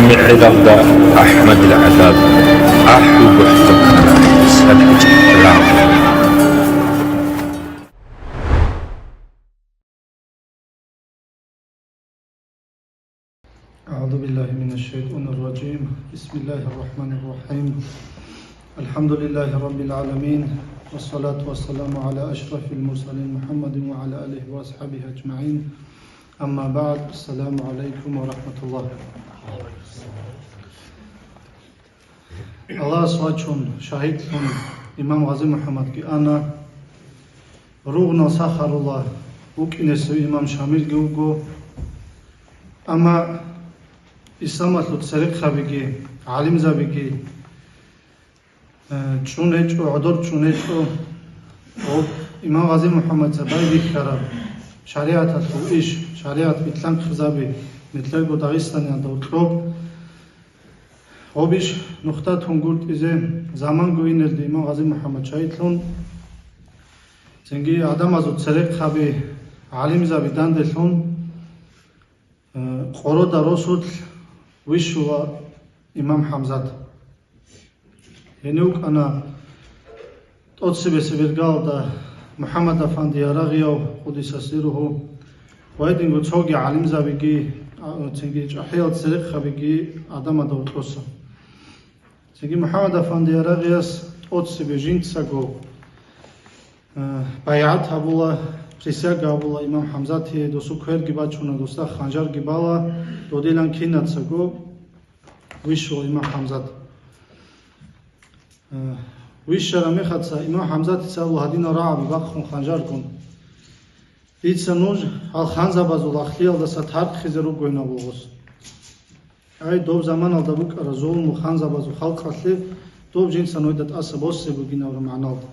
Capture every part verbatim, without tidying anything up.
МехӀелалда АхӀмадил гӀадаб, ахӀи гохӀ букӀана, садгӀичӀ рагъ. أعوذ بالله من الشيطان الرجيم. بسم الله الرحمن الرحيم. الحمد لله رب العالمين. والصلاة والسلام على أشرف المرسلين محمد وعلى آله وأصحابه أجمعين. أما بعد. السلام عليكم ورحمة الله. Аллагьас вачун, шагьидлъун имам Гъази МухӀаммадги ана. Ругънал сахарула, вукӀинесев имам Шамилги вуго. Амма исламалъул церехъабиги, гӀалимзабиги, э, чӀун гьечӀо, гӀодор чӀун гьечӀо. Гьоб имам Гъази МухӀаммадица байбихьараб шаригӀаталъул иш, шаригӀат битлъанхъизаби, нилъерго Дагъистаниялда гьоркьоб. Гьоб иш нухда тунгуртӀизе заманго инелде имам Гъази МухӀаммад шагьидлъун, цинги гӀадамазул церехъаби, гӀалимзаби данделъун, э, къорода росулъ вищула имам ХӀамзат. Гьенив вукӀана тӀоцебесеб иргалда МухӀаммад-афанди Ярагъияв, къудиса сирругьу, ва гьединго цоги гӀалимзабиги, а, цинги чӀахӀиял церехъабиги гӀадамазда гьоркьоса. Цинги МухӀаммад-афанди Ярагъияс тӀоцебе жинцаго, а, байгӀат гьабула, присяга гьабула имам ХӀамзатие, досул кверги бачуна, досда ханжарги бала, додилан кинацаго вищула имам ХӀамзат. Э, вищараб мехаца имам ХӀамзатица абула гьадинал рагӀаби бахъун ханжаргун: «Дица нуж гьал ханзабазул ахлиялдаса тархъизе ругойин», — абула гъос. Ай, доб заманалда букӀараб зулму ханзабазул халкъалъе, доб жинца нужда тӀаса босе бугин абураб магӀналда.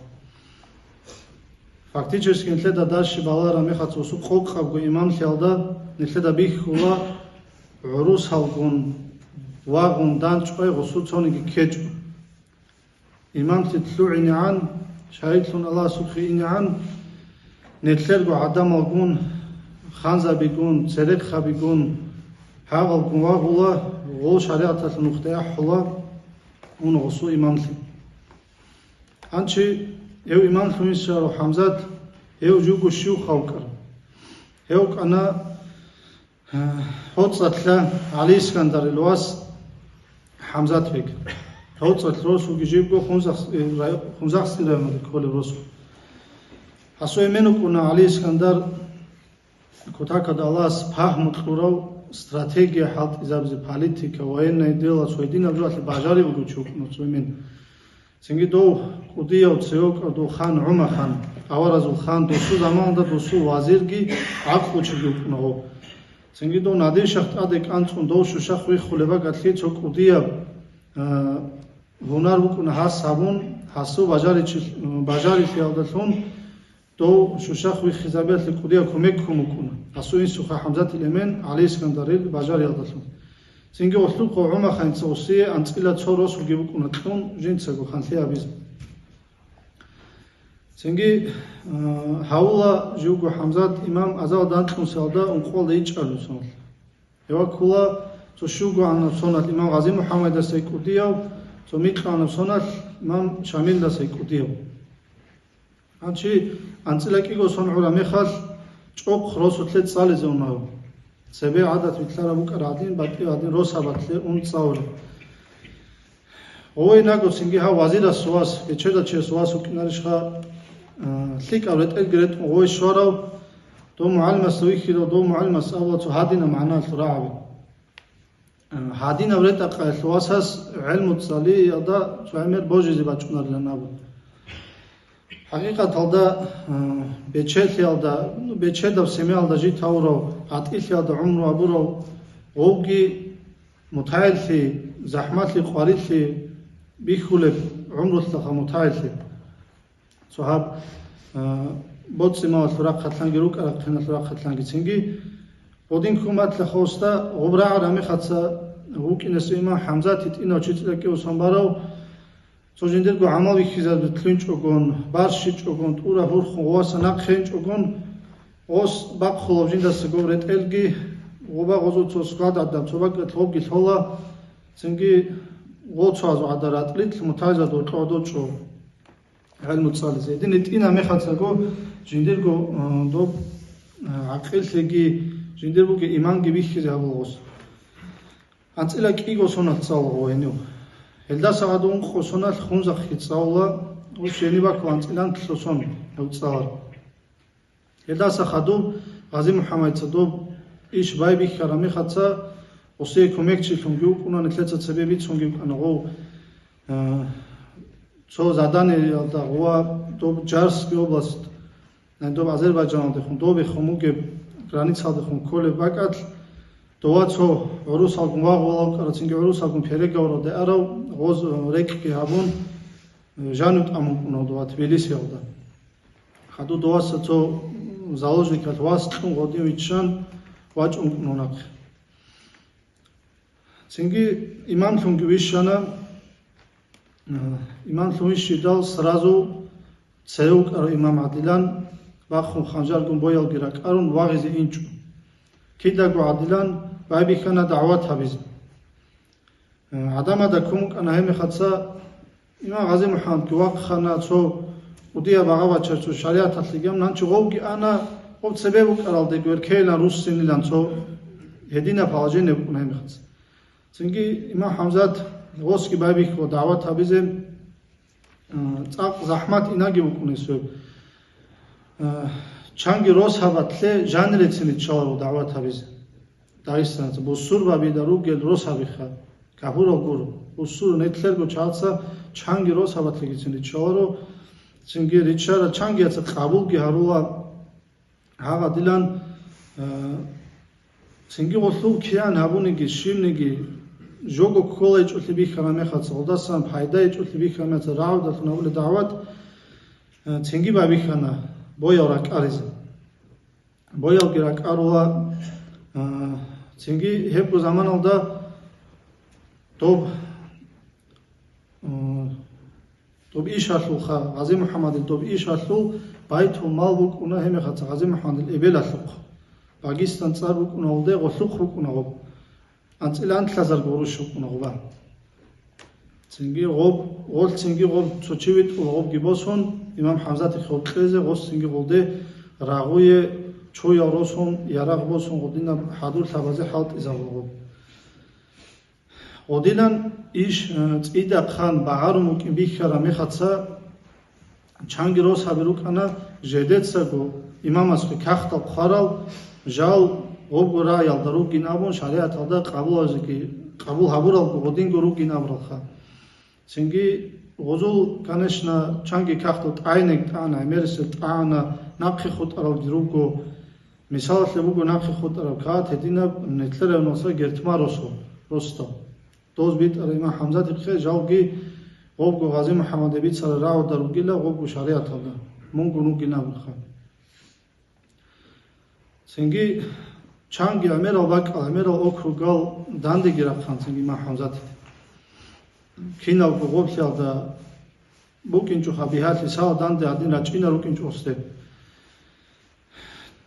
Фактически нилъеда дальше балараб мехалъ гъосул къокъабго имамлъиялда нилъеда бихьула гӀурусалгун, вагъун, дандчӀвай гъосул цониги ккечӀо. Имамлъи лъугӀинегӀан, шагьидлъун Аллагьасухъе инегӀан, нилъерго гӀадамалгун, ханзабигун, церехъабигун, гьагъалгун вагъула, гъол шаригӀаталъул нухда ахӀула, ун гъосул имамлъи. Гьанчи гьев имамлъун вищарав ХӀамзат, гьев живго щив халкъар? Гьев вукӀана, э, ГьоцӀалъа ГӀали Искандарил вас ХӀамзат бек. ГьоцӀалъ росулги живго Хунзахс-, э, рай-, Хунзахский районалда кколеб росу. Гьасул эмен вукӀуна ГӀали Искандар. Кутакалда Аллагьас пагьму кьурав, стратегия хӀалтӀизабизе, политика, военное дело, цо гьединаб жоялъе бажариб бугев чи вукӀуна цо эмен. Цинги дов кӀудияв цеве вукӀарав дов хан ГӀумахан, аваразул хан, досул заманалда досул вазирги гӀакълучиги вукӀуна гъов. Цинги дов Надир-шах тӀаде кӀанцӀун дов Шушахъ виххулеб бакӀалъи цо кӀудияб, а, гьунар букӀуна гьас гьабун, гьасул бажаричи-, бажарилъиялдалъун дов Шушахъ виххизабиялъе кӀудияб кумек ккун букӀуна гьасул инсуха ХӀамзатил эмен ГӀали Искандарил бажариялдалъун. Цинги гъолъухъ ГӀумаханца гъосие анцӀила цо росулги букӀуна кьун жинцаго ханлъи гьабизе. Цинги, а, гьавула живго ХӀамзат имам азал данкьун соналда ункъоялда ичӀабилеб соналъ. Гьев ваккула цо щугоанаб соналъ имам Гъази МухӀаммадасай кӀудияв, цо микьанаб соналъ имам Шамилдасай кӀудияв. Гьанчи анцӀила кӀиго сон гӀураб мехалъ, чӀохъ росулъе цӀализе унав. Цебе гӀадат вилълъараб букӀараб гӀадин, батӀи гӀадин рос гьабатлъе ун цӀалулеб. Гъой нагоцинги гьав вазирас вас, бечедав чияс вас вукӀинарищха, а, лъикӀаб ретӀелги ретӀун гъой щварав, дов мугӀалимасда вихьидал, дов мугӀалимас абула цо гьадинаб магӀналъ рагӀаби. Гьадинаб ретӀа-къаялъ васас гӀелму цӀалиялда цо гӀемер божизе бачӀунарилан абун. ХӀакъикъаталда, а, бечелъиялда, ну, бечедаб семиялда жит гьавурав, гӀатӀилъиялда гӀумру гьабурав, гъовги мутагӀиллъи, захӀмалъи, къварилъи бихьулеб гӀумрулъаха мутагӀиллъи. Цо гьаб, а, боцӀи-малалъул рахъалъанги, рукӀа-рахъиналъул рахъалъанги цинги, гъодин ккун батлахъосда гъуб рагӀараб мехаца вукӀинесев имам ХӀамзат гьитӀинав чи цӀикӀкӀи усан барав, цо жиндирго гӀамал вихьизабизе лъугьинчӀогон, барщичӀогон, тӀура гьурхун гъуваса нахъе гьенчӀогон, гъос бахъулав жиндаса гъоб ретӀелги, гъуба гъозул цо склад гӀадаб, цо бакӀалъ гъобги лъола, Цинги гъоцазул гӀадар ратӀлил мутагӀилзабазда гьоркьов гьадов чӀо гӀелму цӀализе. Гьедин гьитӀина мехацаго жиндирго, э, доб, э, гӀакъиллъиги, жиндир бугеб иманги бихьизе гьабула гъос. АнцӀила кӀиго соналъ цӀалула гъов гьенив. Гьелдаса гьадув ункъо соналъ хунзахъги цӀалула, гъос гьениб баккула анцӀила нилъго сон гьев цӀаларав. Гьелдаса хадуб Гъази МухӀаммадица доб иш байбихьараб мехаца, гъосие кумекчилъунги вукӀуна, нилъеца цебе бицунги вукӀана гъов, э, цо заданиеялда гъова доб Джарская область, э, доб Азербайджаналдехун, добехун бугеб границалдехун кколеб бакӀалъ, дова цо гӀурусалгун вагъулев вукӀарав, цинги гӀурусалгун переговоралде арав, гъоз, э, рекӀкӀги гьабун, э, жанив тӀамун вукӀуна дова Тбилисиялда. Хадуб доваса цо заложникалъ вас кьун гъодин виччан вачӀун вукӀуна нахъе. Цинги имамлъунги вищана, э, имамлъун вищидал сразу цеве вукӀарав имам гӀадилан бахун ханжаргун боялги ракӀарун вагъизе инчӀо. Кидаго гӀадилан байбихьана дагӀват гьабизе. Э, гӀадамазда ккун букӀана гьеб мехаца, имам Гъази МухӀаммадги вахъана, цо кӀудияб агъа-бачар, цо шаригӀаталъе гьабун, гьанчи гъовги ана, гъов цебе букӀаралдего эркейилан руссинилан цо гьединаб положение букӀуна гьеб мехаца. Цинги имам ХӀамзат гъосги байбихьула дагӀват гьабизе, э, цӀакъ захӀмат инаги букӀуна гьесул. Э, чанги росабалъе жанирецин риччаларо дагӀват гьабизе. Дагъистаналъ бусурбабида ругел росабиха, капурал гуро. Бусурбаб нилъерго чагӀаца чанги росабалъегицин риччаларо, цинги риччарал чангияца къабулги гьарула. Гьагъадилан, э, цинги гъолъул киян гьабуниги, щибниги, жого кколайчӀулъи бихьараб мехаца, гъолдасан пайдайчӀулъи бихьараб мехаца, рагӀудалъун гьабулеб дагӀват, э, цинги байбихьана боял ракӀаризе. Боялги ракӀарула, а, цинги гьебго заманалда доб, а, доб ишалъулха, Гъази МухӀаммадил доб ишалъул байтул-мал букӀуна гьеб мехаца Гъази МухӀаммадил эбелалъухъ. Багистан цӀар букӀуна гъолде, гъолъухъ букӀуна гъоб. АнцӀила анлъазарго гъурущ букӀуна гъоба. Цинги гъоб, гъолъ цинги гъоб цо чи витӀула гъобги босун, имам ХӀамзатихъе гъоб кьезе, гъос цинги гъолде рагъуе чуял росун, ярагъ босун гъодинаб хӀадур лъабазе хӀалтӀизабула гъоб. Гъодинан иш, э, цӀидахъан багӀарун букӀин бихьараб мехаца, чанги росаби рукӀана, жидецаго имамасухъе кагътал хъварал, жал гъобго раялда ругин абун, шаригӀаталда къабулазеги, къабул гьабуралго гъодинго ругин абуралха. Цинги гъозул, конечно, чанги кагътал тӀайнеги тӀана, гӀемерисел тӀана, нахъе хутӀаралги руго. Мисалалъе буго нахъе хутӀараб кагът гьединаб, нилъер гьеб нугӀлъа Гертман росу, росдал. Доз битӀараб имам ХӀамзатихъе жалги гъобго Гъази МухӀаммаде бицарал рагӀуда ругила гъобго шаригӀаталда, мунго вугин абурха. Цинги чанги гӀемерал бакӀал, гӀемерал округал дандеги рахъан цинги имам ХӀамзатиде. Киналго гъоблъиялда букӀинчӀоха бигьалъи, сал данде гьадин рачӀина рукӀинчӀо гъосде.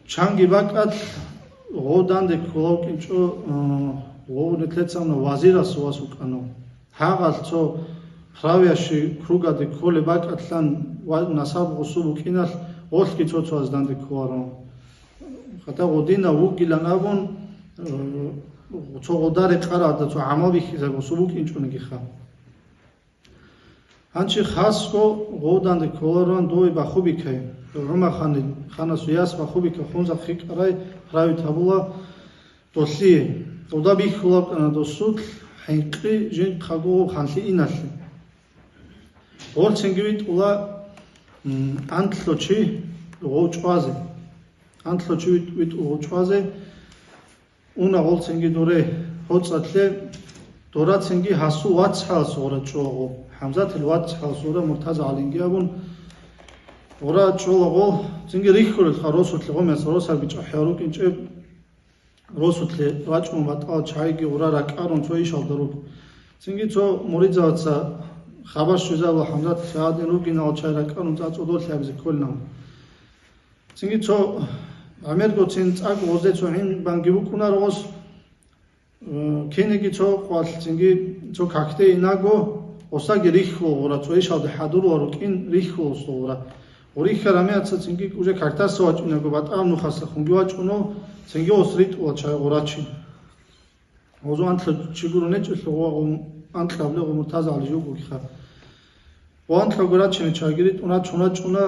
Чанги бакӀалъ гъов данде ккола вукӀинчӀо, э, гъов нилъеца абуна вазирас вас вукӀана. Гьагъалъ цо правящий кругаде кколеб бакӀалъан ва насаб гъосул букӀиналъ гъолъги цо-цояз данде кколаро. Хатта гъодинав вугилан абун, э, цо гъода рекъаралда цо гӀамал бихьизаб гъосул букӀинчӀонигиха. Гьанчи хасго гъов данде кколаран дове Бахубикай, ГӀумар ханил, ханасул яс Бахубика хунзахъ хикӀарай правит гьабула долъие. Гъода бихьулаб кӀана досулъ хӀинкъи жинхъаго ханлъи иналъе. Гъолцинги витӀула, м, анлъго чи гъов чӀвазе. Анлъго чи вит-, витӀула гъов чӀвазе. Уна гъолцинги доре гьоцӀалъе, дорацинги гьасул вацгӀаласул гъора чӀола гъо. ХӀамзатил вацгӀаласул гъора Муртаза ГӀалинги абун гъора чӀола гъо, цинги рихьулелха росулъе гъомес росаби чӀахӀиял рукӀинчӀеб, росулъе рачӀун батӀал чайги гъора ракӀарун цо ишалда руго. Цинги цо муридзаваца хабар щвезабула ХӀамзатица гьадин ругинал чай ракӀарун цӀацӀодолъи абизе кколин абун. Цинги цо гӀемергоцин цӀакъ гъозде цо гӀин банги букӀунаро гъос, э, кинеги цо къвалъ цинги Цо какде инаго, осаги рихьула гъура, цо ишалде хӀадурула рукӀин рихьула осул гъура. Гъурихьа рамеяца цинги уже кактаса вачӀинаго, батӀа нухасахунги вачӀуно, цинги ос ритӀула чай гъурачи. Гъозу анлъа чи гуро нечӀелъу гъо-, гъо-, анкьабли гъо муртазагӀали жугогиха. Гъо анкьабго рачине чайги ритӀун рачун рачӀуна,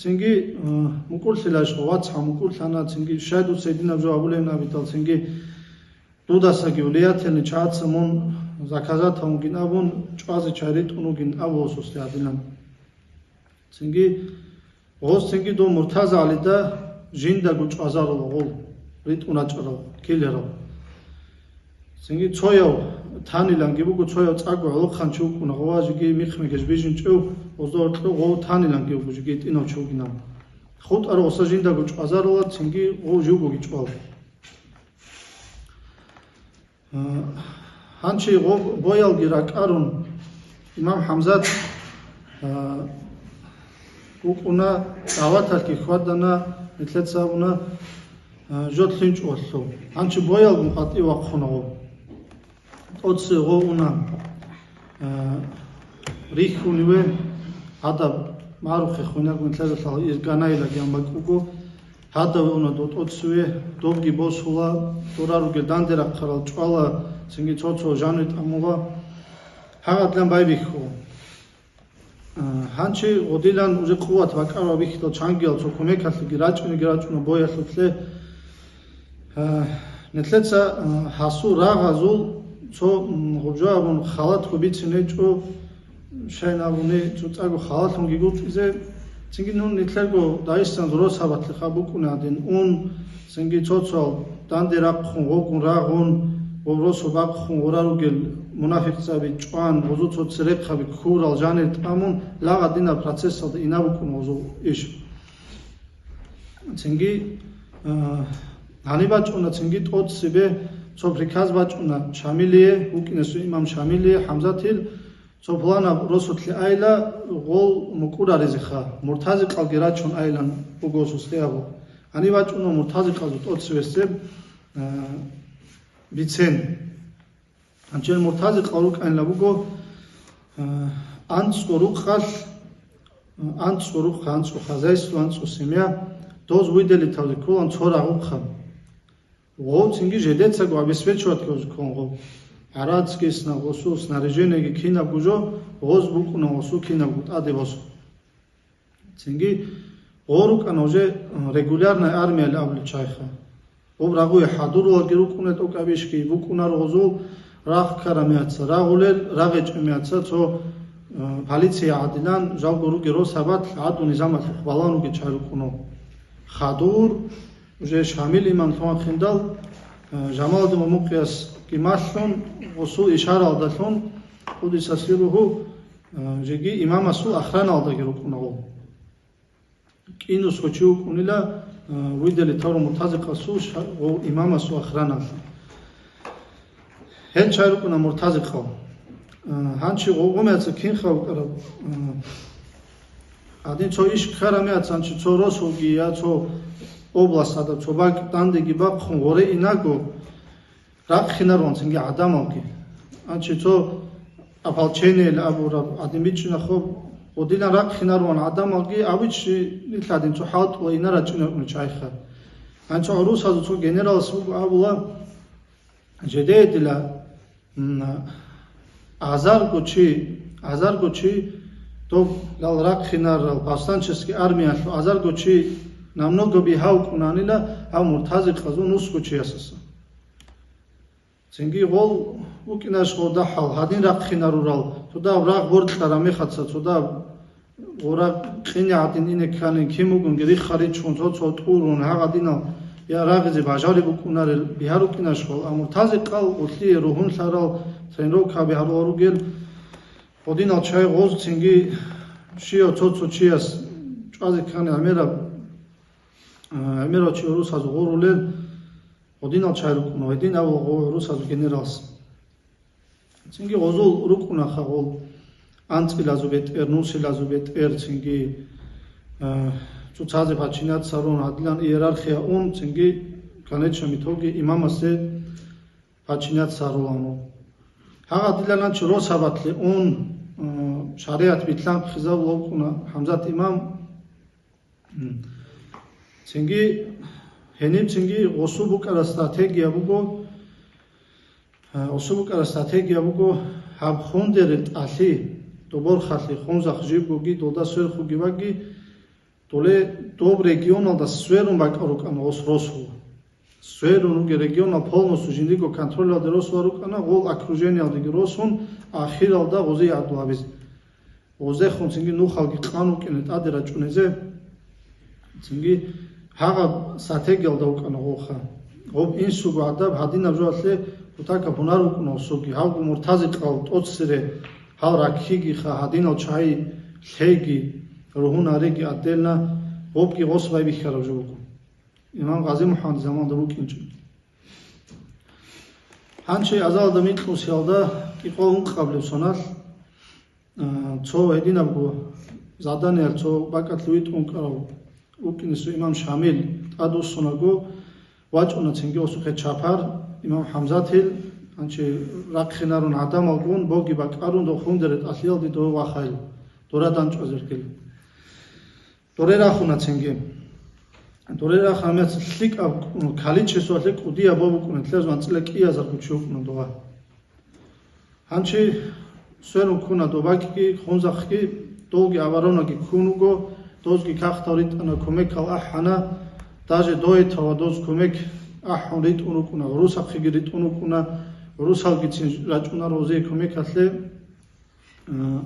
цинги, э, мукӀурлъилайищ гъо вацгӀа мукӀурлъана, цинги щай дуца гьединаб жо абулеб абидал, цинги дудасаги влиятельный чагӀаца мун заказатавунгин абун, чӀвазе чай ритӀун вугин абулосулъе гьадинан. Цинги гъоз цинги дов муртазагӀалида жиндаго чӀвазарула гъол ритӀун рачӀарал, килерал. Цинги цояв таниланги буго, цояв цӀакъго гӀолохъанчи вукӀуна, гъова жиги михмегеж бижинчӀев, гъозда гьоркьов гъов таниланги вуго жиги тӀинав чи вугинав. ХутӀарав оса жиндаго чӀвазарула, цинги гъов живгоги чӀвал. Гьанчи гъоб боялги ракӀарун, имам ХӀамзат, а, вукӀуна, даваталъги хьвадана, нилъеца абуна, а, жо лъинчӀолъул. Гьанчи боялгун къватӀив вахъуна гъо. ТӀоцеве гъо уна, а, рихьуниве, гьадаб магӀрухъе хвинагун лъазалъал ирганаилаги ан бакӀуго, гьадав уна дов тӀоцеве, довги босула, дора ругел данде рахъарал чӀвала, цинги цо-цо жанир тӀамула. Гьагъадлъан байбихьула. А, гьанчи гъодилан уже къуват бакӀараб бихьидал чангиял цо кумекалъеги рачӀунеги рачӀуна боялъулъе. А, нилъеца, а, гьасул рагъазул цо, м, гъубжо абун халатго бицин гьечӀо, щайин абуни, цо цӀакъго халалъунги гуртӀизе, цинги нун нилъерго Дагъистаналда росабалъе хаб букӀуна гьадин ун, цинги цо-цоял данде рахъун, гъогун рагъун, гъоб росу бахъун гъура ругел мунафикъзаби чӀван, гъозул цо церехъаби ккурал жанир тӀамун, лагъадинаб процессалда ина букӀун гъозул иш. Цинги, а, гьаниб бачӀуна, цинги тӀоцебе цо приказ бачӀуна Шамилие, вукӀинесул имам Шамилие, ХӀамзатил, цо пуланаб росулъе айла, гъол мукӀураризеха, муртазикъалги рачун айилан буго сусде абу. Гьаниб бачӀуна муртазикъазул тӀоцевесеб, а, бицен. Гьанчел муртазикъал рукӀанила буго, а, анцӀго рукъалъ, а, анцӀго рукъ, анцӀго хозяйство, анцӀго семья, доз выделить тавзе кколан цо рагъухъан. Гъов цинги жедецаго обеспечивать кколан гъов. ГӀарацги, сна-, гъосул снаряжениеги кинабго жо, гъоз букӀуна гъосул кинабго тӀаде босун. Цинги гъо рукӀана уже, а, регулярная армияли абулеб чайха. Гъоб рагъуе хӀадурулаги рукӀуна тӀокӀабищги, букӀунаро гъозул рагъ ккарамеяца, рагъулел рагъечӀемеяца цо, а, полиция гӀадилан жалго ругел росабалъ гӀаду низамалъухъ балан ругел чай рукӀуна. Хадур, уже Шамил имам лъугьанхъиндал, а, Жамалдин Мумукъиясги малъун, гъосул ишаралдалъун, къудиса сирругьу, а, жеги имамасул охраналдаги рукӀуна гъо. КӀинусго чи вукӀунила, а, выдали тавру муртазикъасул ша-, гъо имамасул охраналъ. Гьел чай рукӀуна муртазикъал. А, гьанчи гъо-, гъомеца кинха вукӀараб, а, гьадин цо иш ккарамеяц, гьанчи цо росулги я цо область гьадаб цо бакӀ дандеги бахъун гъоре инаго, рахъинарван цинги гӀадамалги. Анчи цо ополчениел абураб гӀадин бичӀчӀинахъо, гъодилан рахъинарван гӀадамалги, абичи нилъ гӀадин цо хӀалтӀула инарачӀинарун чайха. Анцо гӀурусазул цо генералас вуго абула, жедеедила, м, азарго чи, азарго чи, доб лал рахъинарал повстанческий армиялъул азарго чи намного бигьа вукӀунанила гьав муртазикъазул нусго чиясаса. Цинги гъол вукӀинаш гъодахӀал гьадин рахъинарурал, цодаб рагъ боркьараб мехаца, цодаб гъора къине гӀадин ине кканин, кин бугунги рихха ричун, цо-цо тӀурун, гьагъадинал я рагъизе бажари букӀунарел бигьа рукӀинаш гъол, а муртазикъал улъие ругьунлъарал тренировкаби гьарула ругел, гъодинал чай гъоз цинги щияв цо-цо чияс чӀвазе ккани гӀемераб, а, гӀемерав чи гӀурусаз гъурулел, гъодинал чай рукӀуна, гьедин абула гъо гӀурусазул генералс. Цинги гъозул рукӀунаха гъол анцӀилазул бетӀер, нусилазул бетӀер, цинги, а, цоцазе подчиняться гьарун, гьадилан иерархия ун, цинги в конечном итоге имамасе подчиняться гьарулану. Гьагъадилан чи росабалъе ун, э, шаригӀат билълъанхъизабулев вукӀуна ХӀамзат имам. М. Цинги, гьениб цинги гъосул букӀараб стратегия буго, э, гъосул букӀараб стратегия буго гьаб Хундерил тӀалъи, Доборхалъи, Хунзахъ жибгоги долда сверхуги ваги, доле доб регионалда сверун бакӀал рукӀана гъос росула. Сверун ругел регионал полностью жиндирго контролялде росула рукӀана, гъол окружениялдеги росун, ахиралда гъозе гӀадлу гьабизе. Гъозехун цинги нухалги къан вукӀине тӀаде рачӀунезе, цинги гьагъаб стратегиялда вукӀана гъоха. Гъоб инсуго гӀадаб гьадинаб жоялъе кутакаб гьунар вукӀуна гъосулги, гьавго муртазикъал тӀоцере гьал раккигиха, гьадинал чагӀи лъеги, ругьун гьареги отдельно, гъобги гъос байбихьараб жо буго. Имам Гъази МухӀаммад заманда вукӀинчӀо. Гьанчи азалда микьусиялда кӀикъоялда ункъабилеб соналъ, а, цо гьединабго заданиялъ цо бакӀалъе витӀун вукӀарав вукӀинесул имам Шамил тӀадвуссунаго, вачӀуна цинги гъосухъе чапар имам ХӀамзатил, гьанчи рахъинарун гӀадамалгун, боги бакӀарун, дов Хундерил тӀалъиялде дов вахайил, дора данчӀвазергил. Доре рахуна цинги. Доре рахун гьаниб лъикӀаб количествоялъе кӀудияб бо букӀуна, лъезун анцӀила кӀиязарго чи вукӀуна дова. Гьанчи сверун ккуна дов бакӀги, Хунзахъги, довги оборонаги ккун вуго, дозги кагътал ритӀана, кумекал ахӀана, даже дойтава доз кумек ахӀун ритӀун рукӀуна, гӀурусахъеги ритӀун рукӀуна, гӀурусалгицин рачӀунаро гъозие кумекалъе. Э,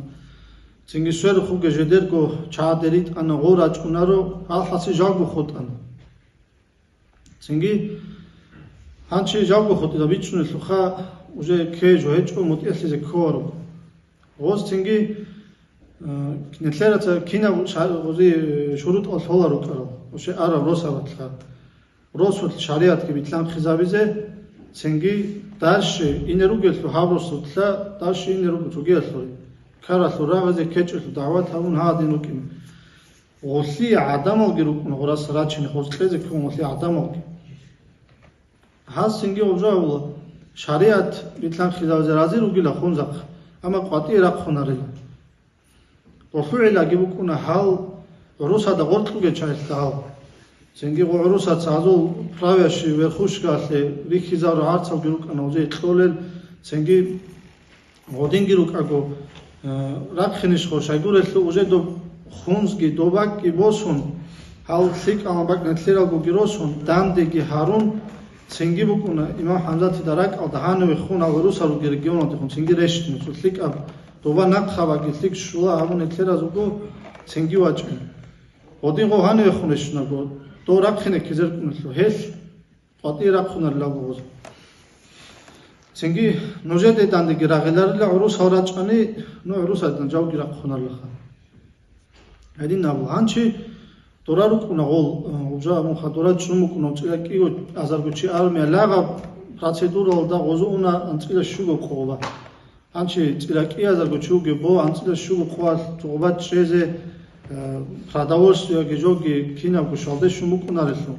цинги сверухъ вугев жидерго чагӀаде ритӀана, гъо рачӀунаро, гьалхасе жалго хутӀана. Цинги гьанчи жалго хутӀизабичӀунелъулха, уже ккей жо гьечӀо, мутӀигӀлъизе кколаро. Гъоз цинги, э, нилъераца кинаб ша-, гъози шурутӀал лъоларо рукӀарал, вообще араб росабалъха. Росулъ шаригӀатги билълъанхъизабизе, цинги дальше ине ругелъул гьаб росулъа, дальше ине руго цогиялъул, ккаралъул рагъизе, ккечӀелъул дагӀват гьабун гьадин рукӀине. Гъолъие гӀадамалги рукӀуна гъурас рачине, гъоз кьезе ккун гъолъие гӀадамалги. Гьаз цинги гъоб жо гьабула, шаригӀат билълъанхъизабизе рази ругила Хунзахъ, амма къватӀие рахъунарила. ГъолъугӀилаги букӀуна гьал гӀурусада гъоркьуге чайилъа гьал. Цинги гъо гӀурусаца гьазул правящий верхушкаялъе рихьизару гӀарцалги рукӀана уже кьолел, цинги гъодинги рукӀаго, э, рахъинищ гъо, щайгурелъул уже доб Хунзги доб бакӀги босун, гьал лъикӀалан бакӀ нилъералгоги росун, дандеги гьарун, цинги букӀуна имам ХӀамзатида ракӀалда гьаниве хун гьал гӀурусал ругел регионалдехун цинги рещтӀина, цо лъикӀаб Доба нахъа ваги лъикӀ щула гьабун нилъеразулго цинги вачӀун. Гъодин гъо гьанивехун рещунаго, дов рахъине ккезеркӀунелъул гьелъ къватӀие рахъунарилал гъоз. Цинги нужеде дандеги рагъиларила гӀурусал рачӀани, ну гӀурусалдедан жавги рахъунарилаха. Гьедин абула. Гьанчи дора рукӀуна гъол, э, гъужа муха дора чӀун букӀуна, анцӀила кӀиго азарго чи армия лягӀаб процедуралда гъозуна анцӀила щуго къоба. Гьанчи цӀила кӀиязарго чи вугеб бо анцӀила щуго къоялъ цо къоба чӀезе, э, продовольствиеги жоги кинабго щвалде щун букӀунарелъул.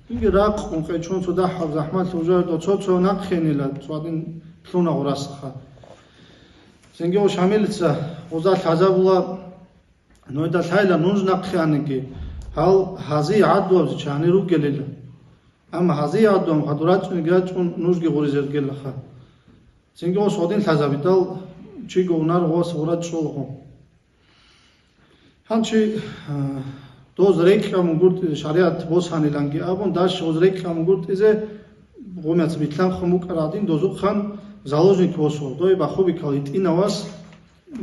Инги ракъун къечун цо дагьаб захӀмалъ гъужа цо-цо нахъенила цо гьадин лъуна гъурасаха. Цинги гъо Шамилица гъоза лъазабула, Нойда лъайла нуж нахъе аниги, гьал гьазие гӀадлуабзи чагьни ругелила. Амма гьазие гӀадлуан хадур рачӀунги рачӀун нужги гъуризе ругелаха. Цинги гъос гъодин лъазабидал, чиго унар гъос гъура чӀолгъу. Гьанчи, а, доз рекьа мугуртӀизе шаригӀат босаниланги абун, даш гъоз рекьа мугуртӀизе гъумяц битлъанхъун букӀарадин дозухъан заложник восула. Дой бахубикал итӀинавас,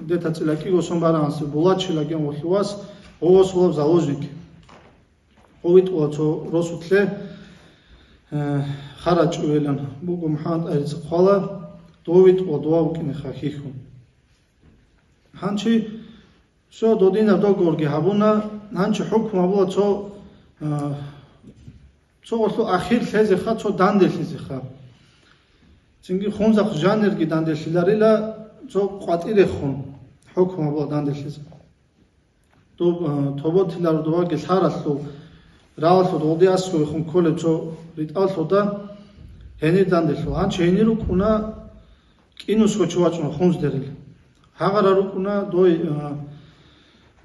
Дета цӀилакӀиго сон барагьанси булачила гьев гъолъувас, гъо восулаб заложник. Гъо витӀула цо росулъе, э, харачӀувелан буго МухӀаммад Айрица хъвала, дов витӀула дова вукӀинеха хьихьун. Гьанчи цо додинаб договорги гьабуна, гьанчи хӀукму гьабула цо, э, цо гъолъу ахир лъезеха, цо данделъизеха. Цинги хунзахъ жанирги данделъиларила, цо къватӀирехун хӀукму гьабула данделъизе. Доб-, а, тоботилародоваги лъаралъул, ралалъул гъуди аскӀовехун кколеб цо ритӀаллъуда гьенир данделъул. Гьанчи гьенир рукӀуна кӀинусго чи вачӀуна Хунздерил. Гьагъара рукӀуна дой, а,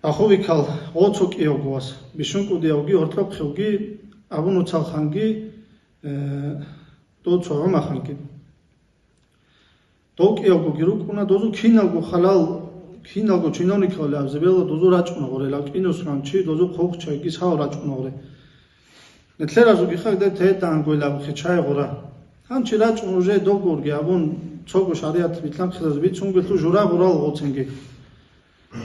Бахубикал гъоцо кӀиявго вас, бищун кӀудиявги, гьоркьохъевги, Абу-Нуцал ханги, э, дов цо ГӀумаханги. Дов кӀиявгоги рукӀуна, дозул киналго халал, киналго чиновникал абзабела дозул рачӀуна гъорелав кӀинусган чи, дозул хъухъчайги сал рачӀуна гъоре. Нилъеразулги хагда тетангойилабухъе чай гъура. Гьанчи рачӀун уже довгурги абун, цого шаригӀат билълъанхъизазе бицунгелъул жура гъурал гъоцинги.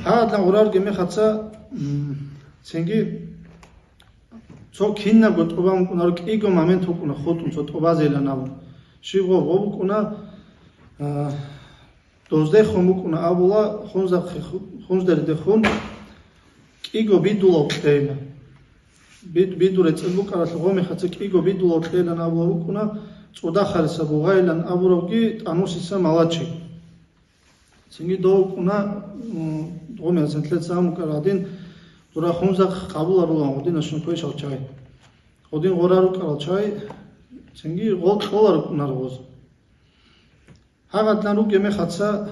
Гьадлъан гъурарги мехаца, м, цинги цо кинабго тӀоба букӀунаро, кӀиго момент букӀуна хутӀун цо тӀобазейилан абун. Щиб гъоб гъоб букӀуна, а, Доздехун букӀуна абула, Хунзахъе ху-, Хунздериде хун кӀиго бидулав кьейна. Бид-, бидур рецӀел букӀаралъ гъомехаца кӀиго бидулав кьейилан абула букӀуна, цӀудахариса бугъайилан абуравги тӀамусиса малачи. Цинги дов вукӀуна, м, гъомехаца нилъеца гьамукӀар гьадин, дура Хунзахъ къабуларулан гъудинашун квешал чай. Гъудин гъора рукӀарал чай, цинги гъол кьола рукӀунар гъоз. Гьагъадлъан ругеб мехаца,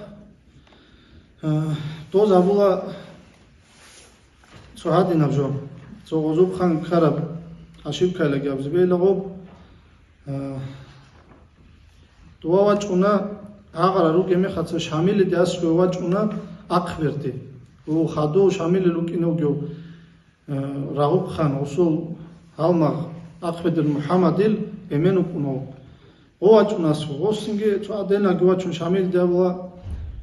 а, доз абула цо гьадинаб жо, цо гъозуб хан ккараб ошибкайлаги абзибейила гъоб, а, дова вачӀуна, гьагъара ругеб мехаца Шамилиде аскӀове вачӀуна ахъберде. Гьу, хадув Шамилил рукӀине вугев. Э, Рагъуб-хан, гъусул гьалмагъ, ахъбедер МухӀаммадил эмен вукӀунав. Гъо вачӀунасго, гъосинги цо аденаги вачун Шамилде абула,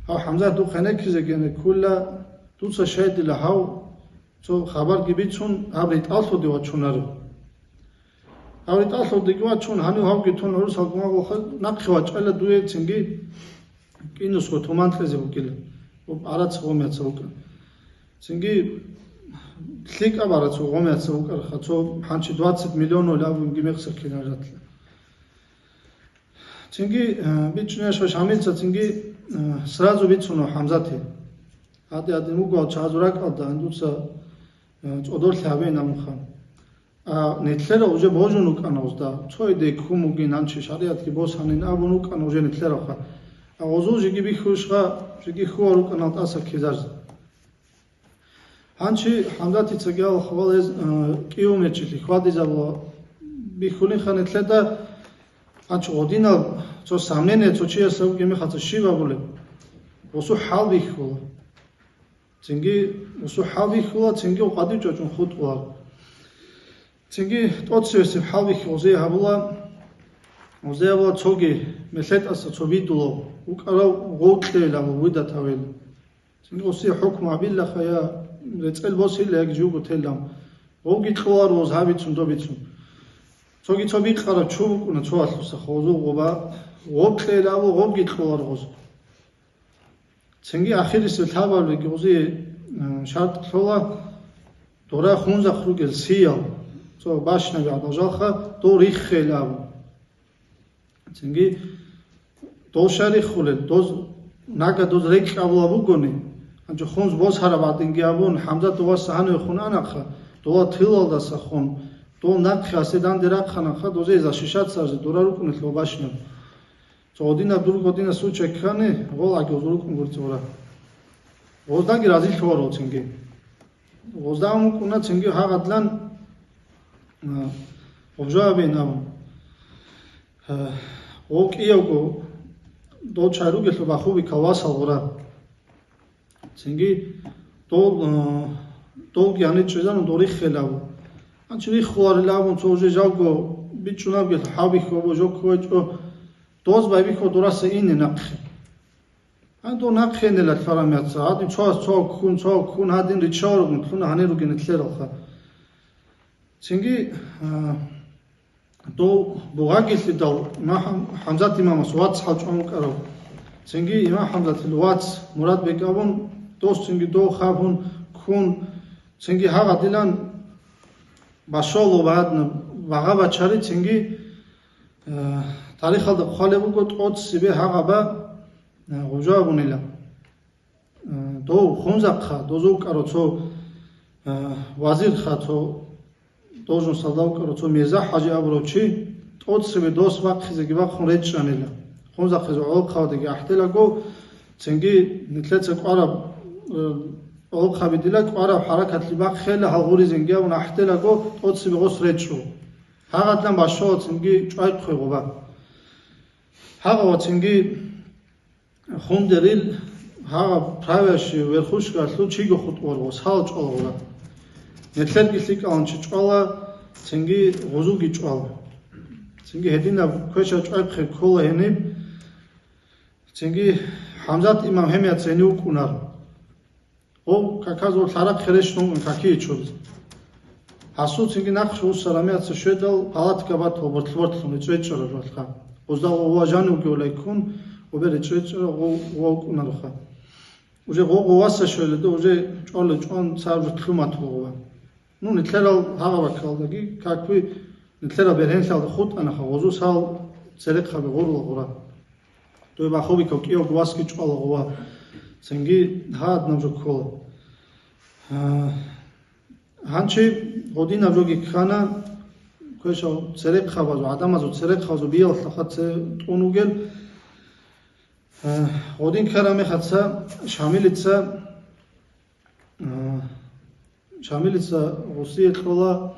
гьав ХӀамзат духъ гьенеккизе гьенеккула, дуца щайдила гьав, цо хабарги бицун, гьаб ритӀаллъуде вачунарев. Гьав ритӀаллъудеги вачун, гьанив гьавги тун гӀурусалгун вагъуха, нахъе вачӀайла дуе цинги кӀинусго туман кьезе букӀила, гъарацӀ гъомеца вукӀа. Цинги лъикӀаб гъарацӀ гъомеца вукӀарха, цо хӀанчи двадцать миллионов абунги мехсахъин гьаратла. Цинги, э, бичӀчӀунеш ва Шамилца цинги, э, сразу бицуна ХӀамзате. Гьади-гьадин вугевал чагӀазул ракӀалда гьандуца, э, цӀодорлъи гьабейин абунха. А, нилъера уже божун вукӀана гъозда. Цоидей ккун бугин, гьанчи шаригӀатги босанин абун вукӀана уже нилъералха. А гъозул жеги бихьулищха, жеги хьуа рукӀанал тӀаса ккезарзе. Гьанчи ХӀамзатица гьал хвалез, э, кӀиумечилъи хьвадизабула бихьулинха нилъеда, гьанчи гъодинаб цо сомнение цо чиясда бугеб мехалца щиб абулеб? Гъосу хӀал бихьула. Цинги гъосу хӀал бихьула, цинги къватӀив чӀвачӀун хутӀула. Цинги тӀоцевесеб хӀал бихьи гъозие гьабула, гъозие гьабула цоги, мехалъ тӀаса цо бидулав вукӀарав гъов кьейилан видат гьавел. Цинги гъосие хӀукму гьабилаха, я рецӀел босила, яги живго телилан. Гъовги кьоларо гъоз гьабицун добицун. Цоги цо бикъараб чу букӀуна цо алъуса, гъозул гъоба, гъоб кьейилан абу, гъобги кьоларо гъоз. Цинги ахирисеб лъабабилебги гъозие, э, шартӀ лъола, дора Хунзахъ ругел сиял, цо бащинаби гӀадал жалха, дов риххейилан абу. Цинги дов щай риххулел, доз, нага доз рекӀкӀ абула бугони, гьанже Хунз босараб гӀадинги абун, ХӀамзат доваса гьаниве хун анахъа, дола тылалдаса хун, дов нахъе гьасе данде рахъанахъа, дозе защищаться арзе дора рукӀунелъул бащинаб. Цо гъодинаб дурго гъодинаб случай ккани, гъол аги гъозул рукӀун гурцӀура. Гъоздаги разилъула гъоцинги. Гъозда амукӀуна цинги гьагъадлан, а, гъобжоабин абун. А, гъов кӀиявго дол чай ругелъул бахубикал васал гъура. Цинги дол, а, долги гьанир чӀезарун дол риххейилан абу. Гьанчи риххуларилан абун цо уже жалго бичӀчӀунабгелъ хӀалбихьи ва божо кквечӀо, доз байбихьо дораса ине нахъе. Гьанже дов нахъе инела лъарам яца, гьадин цояс цо ккун, цо ккун, гьадин риччал ругин, лъуна гьанир ругин нилъералха. Цинги, а, дов бугъагилъидал МахӀам-, ХӀамзат имамас вацгӀал чӀван вукӀарав. Цинги имам ХӀамзатил вац Мурад бекӀ абун, дос цинги дов хабун ккун, цинги гьагъадилан башоло багьадна, багъа бачари цинги, э, тарихалда хъвалеб буго, тӀоцебе гьагъаба, э, гъужа абунила. Э, дов Хунзахъа, дозул кӀаро цо, э, вазирха, цо должносталда вукӀаро цо Мирза-ХӀажи абурав чи, тӀоцебе дос бахъизеги бахъун речӀчӀанила. Хунзахъизе гӀолохъабадаги ахӀделаго, цинги нилъеца кӀвараб, э, гӀолохъаби дила кӀвараб хӀаракатли бахъейила гьал гъуризенги абун ахӀделаго, тӀоцебе гъос речӀчӀо. Гьагъадлъан бащала цинги чӀвайхъе гъуба. Гьагъа ва цинги хундерил гьагъаб правящий верхушкалъул чиго хутӀ варгъус гьал чӀвала гъура. Нилъерги лъикӀалан чи чӀвала, цинги гъузуги чӀвала. Цинги гьединаб квеша чӀвайхъе ккола гьениб. Цинги ХӀамзат имам гьемияц гьенив вукӀунар. Гъов каказул лъарахъе рещтӀун какие чуриз. Гьасул цинги нахъ вуссарамияца щведал, палатка батал бортлъ-бортлъун речӀчӀараб жугьалха. Гъузда гъов ва жанивги улайккун, гъубе речӀчӀараб гъов, гъов вукӀунаруха. Уже гъов гъоваса щвеледа, уже чӀвалел чӀван цаб жутлъумат гъова. Ну, нилъерал гьагъабакалдаги, какви, нилъерал бергьенлъалда хутӀанаха, гъозусал церехъаби гъурла гъура. Дой бахубикав кӀиявго васги чӀвала гъова, цинги гьаднаб жо ккола. А, гьанчи гъодинаб жоги ккана, квешав церехъабазу, гӀадамазу церехъабазу бияллъаха це тӀун вугел. А, гъодин ккарамехаца Шамилица А, Шамилица гъусие кьола,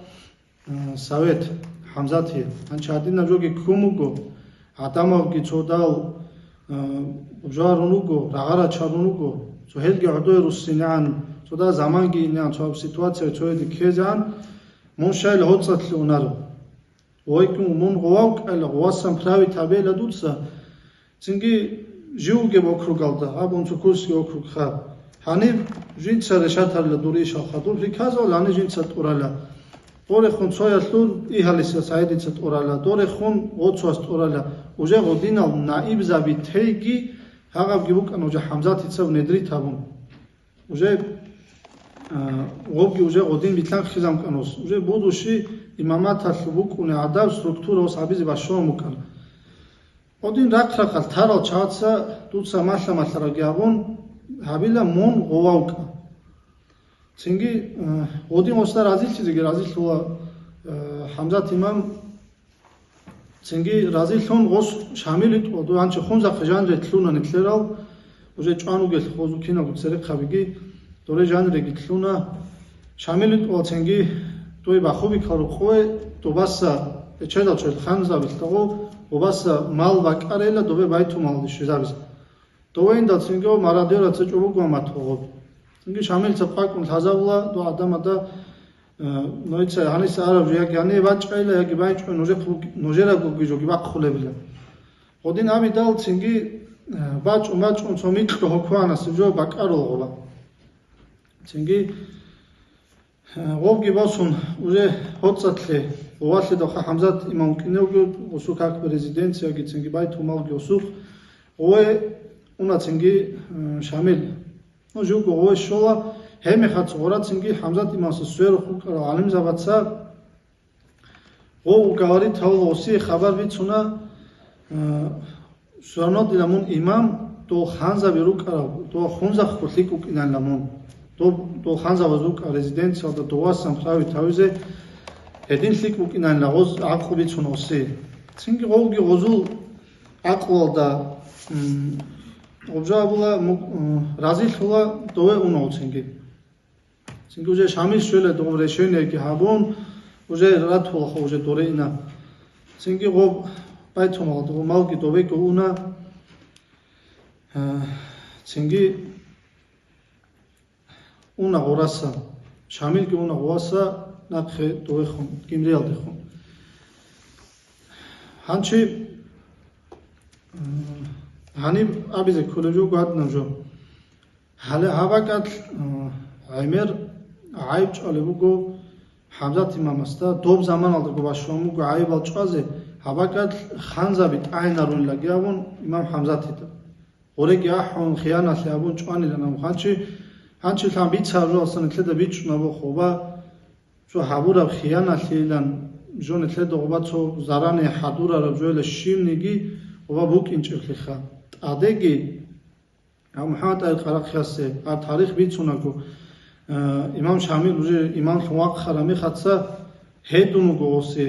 а, совет ХӀамзатие. Гьанчи гьадинаб жоги ккун буго, гӀадамалги цодал, а, бужарун руго, рагъа рачарун руго, цо гьелги гӀодой руссинегӀан, цода заманги инегӀан, цо ситуация цояде ккезегӀан, мун щайил гьоцӀалъе унаро. Вайкун мун гъовав кӀала, гъовасан править гьабейла дуца. Цинги жив вугеб округалда, абун цо Курский округха. Гьаниб жинца решатарила дур ишал хадур приказал, гьаниб жинца тӀурала. Дорехун цоялъул Игьалиса СагӀидица тӀурала, дорехун гъоцуас тӀурала. Уже гъодинал наибзаби тейги гьагъабги букӀана уже ХӀамзатица внедрить гьабун. Уже, а, гъобги уже гъодин битлъанхъизамкан ус. Уже будущий имаматалъ букӀуни гӀадаб структура ус гьабизе башон букӀана. Гъодин рахъ-рахъал тарал чагӀаца дуца малъа-малъарабги абун гьабила мун гъовав кӀа. Цинги, а, гъодин гъосда разилъизеги разилъула, а, ХӀамзат имам. Цинги разилъун гъос Шамил витӀула, дой гьанчи хунзахъе жанре лъуна нилъерал, уже чӀван вугелъ гъозул киналго церехъабиги, доре жанреги лъуна. Шамил витӀула цинги дой бахубикал рукъове добаса эчедал чойил ханзабилъ дагъо, добаса мал бакӀарейила добе байтумалде щвезабизе. Довейндал цинги гьав мародёраца чӀобогван батугъуб. Цинги Шамилца къвакӀун лъазабула дов гӀадамада, э, нойца гьаниса араб жо яги гьаниб бачӀайила, яги байчӀун нужехъ-, нужерабгоги жоги бахъулебила. Гъодин абидал цинги, э, бачӀун-бачӀун цо микьго гьокванасеб жо бакӀарулгъула. Цинги Гъобги босун, уже гьоцӀалъе, гъувалъидалха ХӀамзат имам вукӀиневги, гъусу как бы резиденцияги цинги байтумалги гъусухъ, гъуве уна цинги, м, Шамил. Ну, живго гъуве щола, гьебмехалъ гъура цинги ХӀамзат имамса сверухъ вукӀарал гӀалимзабаца гъов уговорит гьавула гъусие хабар бицуна, э, Сурамнодила мун имам, дол ханзаби рукӀарав, дол хунзахъго лъикӀ вукӀинанила мун. Дол, дол ханзабаз рукӀа резиденциялда довасан править гьавизе гьедин лъикӀ вукӀинанила гъоз гӀакълу бицун гъоси. Цинги гъовги гъозул гӀакълуялда, м, гъоб жо абула, мук-, м, разилъула дове уна гъов цинги. Цинги уже Шамил щвела дов решениеги гьабун, уже ратулаха уже доре ина. Цинги гъоб байтумал, гъоб малги довего уна. Э, цинги уна гъураса. Шамилги уна гъураса нахъе довехун, Гимриялдехун. Гьанчи, м, гьаниб абизе кколеб жо, гьадинаб жо. Гьале гьаб бакӀалъ, а, гӀемер гӀайиб чӀвалеб буго ХӀамзат имамасда, доб заманалдаго бащун буго гӀайибал чӀвазе, гьаб бакӀалъ ханзаби тӀагӀинарунилаги абун имам ХӀамзатида. Гъореги ахӀун, хияналъе абун чӀванилан абун ханчи, гьанчи лъан бицараб жоялдаса нилъеда бичӀчӀунаб хъуба, цо гьабураб хияналъейилан жо нилъеда гъуба цо заране хӀадурараб жоялда щибниги гъуба букӀинчӀеблъиха. ТӀадеги Гьав МухӀаммад-ТӀагьир Къарахъиясе гьаб тарих бицунаго, э, имам Шамил уже имамлъун вахъараб мехалъ гьедун вуго гъосе.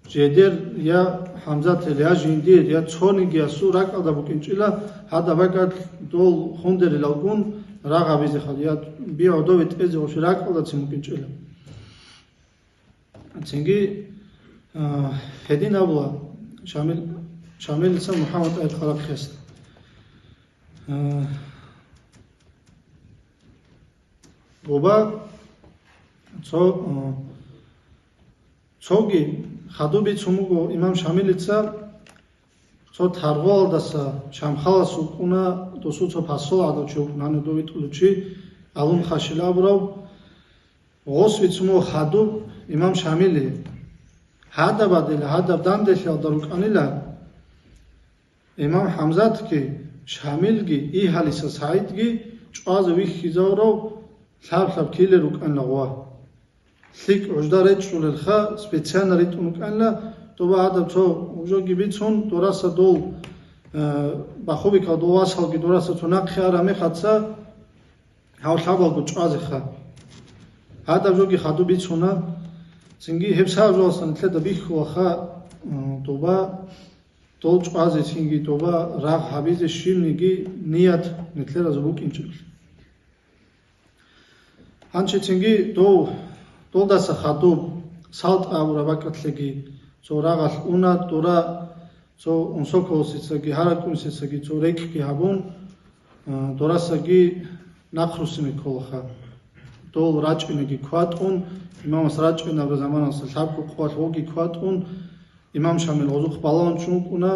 жидер я ХӀамзатил, я жиндир, я цонигиясул ракӀалда букӀинчӀила, гьадаб бакӀалъ дол хундерилалгун рагъ гьабизе хадуб, я би гӀодове тӀезе гъоси ракӀалдацин букӀинчӀила. Цинги, а, гьедин абула Шамил, Шамилица МухӀаммад ТӀагьир Хъарахъиясда. А, Гъуба цо, а, цоги хадуб бицун буго имам Шамилица, цо Таргъуялдаса Шамхалас вукӀуна, досул цо посол гӀадав чи вукӀуна, гьанив дов витӀулев чи, Алун Хашил абурав. Гъос бицун буго хадуб имам Шамили. Гьадаб гьадила, гьадаб данделъиялда рукӀанила имам ХӀамзатги, Шамилги, Игьалиса СагӀидги чӀвазе вихьизавурав лъаб-лъаб килел рукӀанила гъуба. ЛъикӀ гӀужда речӀчӀулелха, специально ритӀун рукӀанила, доба гьадаб цо гӀужаги бицун, дораса дол, э, бахубикал дол васалги дораса цо нахъе араб мехаца, гьав лъабалго чӀвазеха. Гьадаб жоги хадуб бицуна, цинги гьеб сагӀаб жоялдасан нилъеда бихьулаха, м, доба дол чӀвазе, цинги доба рагъ гьабизе щибниги ният нилъеразул букӀинчӀеб. Гьанчи цинги дов, долдаса хадуб, СалтӀа абураб бакӀалъеги цо рагъалъ уна, дора цо Унсоколосицаги ГьаракӀунисицаги цо рекӀкӀги гьабун, а, дорасаги нахъруссине кколаха. Дол рачӀинеги кватӀун, имамас рачӀинаб заманалъ лъабго къоялъ гъоги кватӀун, имам Шамил гъозухъ балагьун чӀун вукӀуна,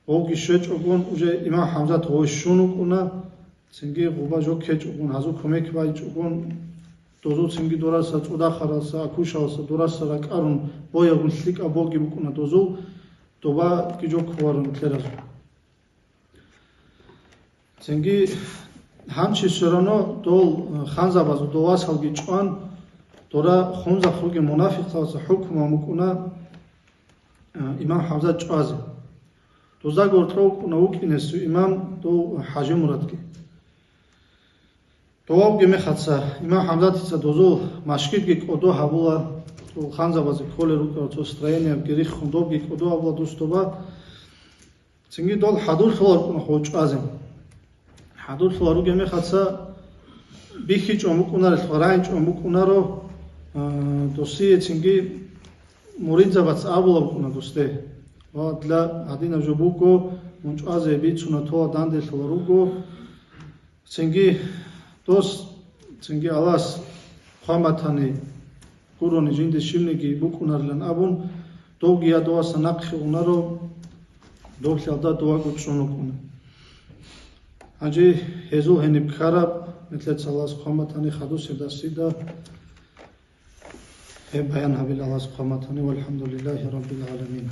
гъоги щвечӀогон, уже имам ХӀамзат гъой щун вукӀуна, цинги гъуба жо ккечӀогон, гьазул кумек байчӀогон, дозул цинги дораса цӀудахаралса, акушаласа дораса ракӀарун, боягун лъикӀаб боги букӀуна дозул, добаги жо кколарун лъеразул. Цинги гьанчи все равно дол, э, ханзабазул дол васалги чӀван, дора хунзахъ ругел мунафикълъаласа хӀукму мукӀуна, э, имам ХӀамзат чӀвазе. Доздаго гьоркьов вукӀуна вукӀинесев имам дов ХӀажимурадги. Довабги мехаца имам ХӀамзатица дозул машгидги кӀодо гьабула, дол ханзабазе кколел рукӀарал цо строениябги риххун добги кӀодо гьабула дус доба. Цинги дол хӀадурлъула рукӀуна хъо чӀвазе. ХӀадурлъула ругеб мехаца бихьичӀон букӀунарелъул рагӀичӀон букӀунаро, а, досие цинги муридзабац абула букӀуна досде: «Ва, дила гьадинаб жо буго, мун чӀвазе бицуна, тола данделъула руго». Цинги дос, цинги Аллагьас хъван батани, гурони жинде щибниги букӀунарилан абун, довги я доваса нахъе унаро, дов лъалда доваго чӀун вукӀуна. Гьанже гьезул гьениб ккараб, нилъеца Аллагьас хъван батани, хадусеб дарсида гьеб баян гьабила Аллагьас хъван батани. ВалхӀамдулиллагьи раббил гӀаламин.